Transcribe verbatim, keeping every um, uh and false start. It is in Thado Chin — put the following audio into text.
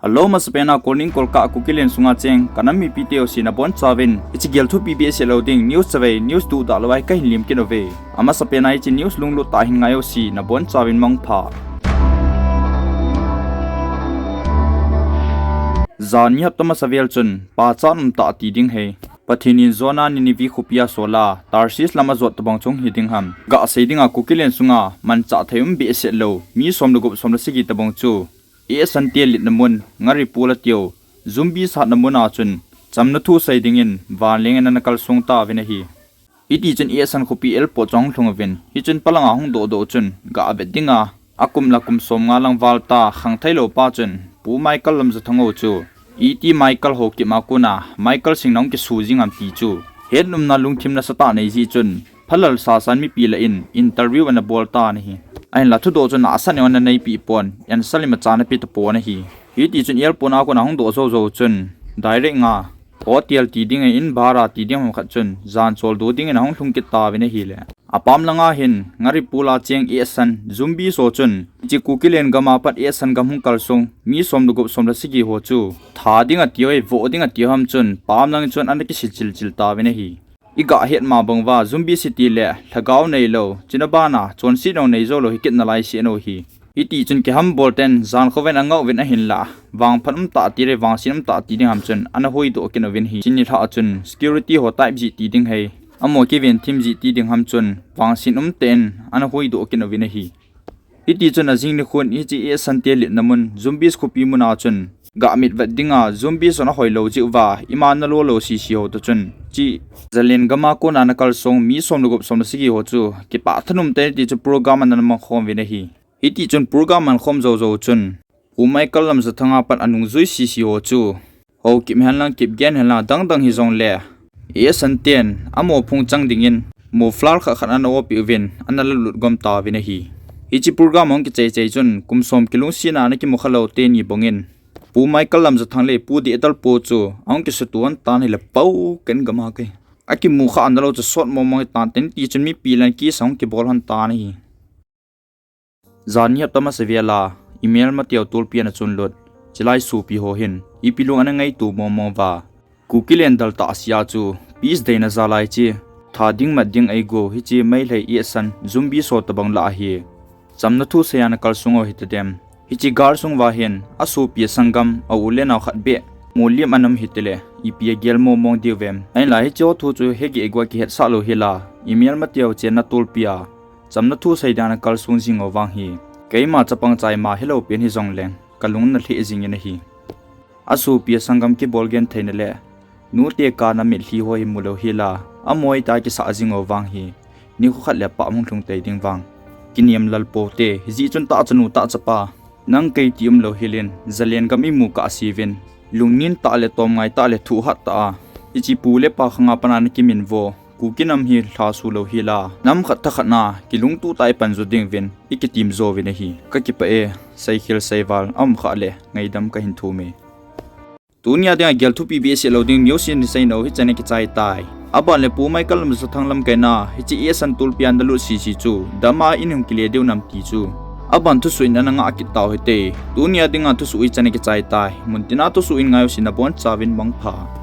Hello, masapen a Kolning Kolkah Kukiland sunga cheng kanam mipite jouse nabonchauvin, hiche gelthupi behseh lou ding news chavei, news duhdah lou a kahin lim kit uve. Amasapen a hiche news lunglut tah hin ngai jouse nabonchauvin mangpha. Jan ni hapta masa vel chun pachat umtah ti ding ahi. Pathen in Jonah Nineveh khopia sol a, Tarshish lam ajot tobang chu hung hi ding ham. Gah sei dinga Kukiland sunga manchah thei um behseh lou mi som le gup som le sagi tobang chu, Esan te litna mun, Ngaripul atiu, zombies hatna mun a chun, chamna thu sei dingin vanleng in ana kalsong tauvin ahi. Hiti chun Esan khopi airport chu ahung lhung uvin, hichun palanga hung dohdoh chun, gah vet dinga, akum la kum som nga lang val ta, khangthei lou pa chun, Pu Michael Lamjathang u chu, iti Michael Haokip a kona, Michael Singh na hung kisu jing ham ti chu, hetnomna lungthim nasatah nei jeh chun, phalal sasan mipi lah in, interview ana bol tan ahi. Ahinla thudoh chun asah neo ana neipi pon, answer imacha ana pe tapon ahi. Hiti chun airport a kona hung doh jou jou chun, direct nga, hotel ti ding a in bhara ti ding ham khat chun, jan choldo dingin ahung lhung kit tauvin ahile. Apam langa hin, Ngaripul a cheng Esan, zombies ho chun, hiche Kukiland gam a pat Esan gam hung kalsong, mi som le gup som le sagi ho chu, tha ding atiu, voh ding atiu ham chun, pam lang chun ana kisi chil chil tauvin ahi. Igah het ma bang uva, zombies hiti le, lhagao neilou, chuna bana, chonset jong nei jou lou hi kit nalai seh u hi. Hiti chun kihambol ten, jan khovin angah uvin ahinla, vangphat umtah ti le, vangset umtah ti ding ham chun, ana huhdoh kit uvin ahi. Hiche nilhah chun, security ho type jeh ti ding ahi. Amaho kiven thim jeh ti ding ham chun, vangset umtah in, ana huhdoh kit uvin ahi. Hiti chun ajing nikhon, hiche Esan te litna mun, zombies khopi mun a chun, gah mit vet dinga, zombies hon ahoi lou jeh uva, ima ana lo lou sese ho toh chun, hiche, Zalen gam a kona ana kalsong, mi som le gup som le sagi ho chu, kipah thanom tah in hiti chun program ana mang khom uvin ahi. Hiti chun program aman khom jou jou chun, Pu Michael Lamjathang a pat anungjui sese ho chu, Haokip hen lang, Kipgen hen lang, adang dang hijongle, Esan ten, amaho phung chang dingin, muffler khat khat ana opi uvin, ana lalut gom tauvin ahi. Hiche program ahung kichai chai chun, kum som kilungset a ana kimu kha lou teni bangin, Pu Michael Lamjathang le Pu Dehdal Paul chu, ahung kisutuh hon tan ahile pau ken gam a kei. Akimu kha ana lou chu sot mong mong hitan ten ti chun mipi lah in kiss ahung kibol hon tan ahi. Jan ni hapta masa vel a, Emil Mateo tulpi ana chunlut, chulai sopi ho hin, ipi lung ana ngaito mong mong uva. Kukiland dal tah sea chu, peace deina jalai chu, tha ding mat ding eigo, hiche Meitei Esan, zombies ho tobang lah ahi. Chamna thu seiya ana kalsong u hitadem. Hiche gal sung uva hin, asopi asanggam, a u le nao khat beh, mulim ana um hitile, ipi agel mong mong diu vem. Ahinla hiche ho thu chu hegeh eigo kihetsah lou hila, Emil Mateo chenna tulpi a, chamna thu sei dinga ana kalsong jing u vang hi, keima chapang chaima hilou pen hijongleng, kalung ana lheh jingin ahi. Asopi asanggam kibol gentheina le, nute kana mitlhi ho hi mulou hila, amaho ita kisah jing u vang hi, nikho khat le pah hung lhung tei ding vang, kiniam lal pou te, hijeh chun tahchanu tahchapa, nang kei ti umlou hilin, Zalen gam imu kahseuvin, lungnem tah le tomngai tah le thohhat tah a, hiche pu le pa khanga pat a ana kiminvo, Kuki nam hi lhasu lou hila, nam khat thakhat na, kilungtoh tah a ipan jo ding uvin, ikitem jo uvin ahi. Kakipah e, seikhel seival, aum khah le, ngaidam kahin thum e. Tunia dinga gel thupi behseh lou ding news in isei nau hichan a kichai tai. Aban le Pu Michael Lamjathang lamkaina, hiche Esan tulpi a ana lut sese chu, dam a in hung kile diu nam ti chu, aban thusoh in ana ngah kit tau hite. Tunia dinga thusoh hichan a kichai tai. Muntina thusoh in ngai jouse nabonchauvin mangpha.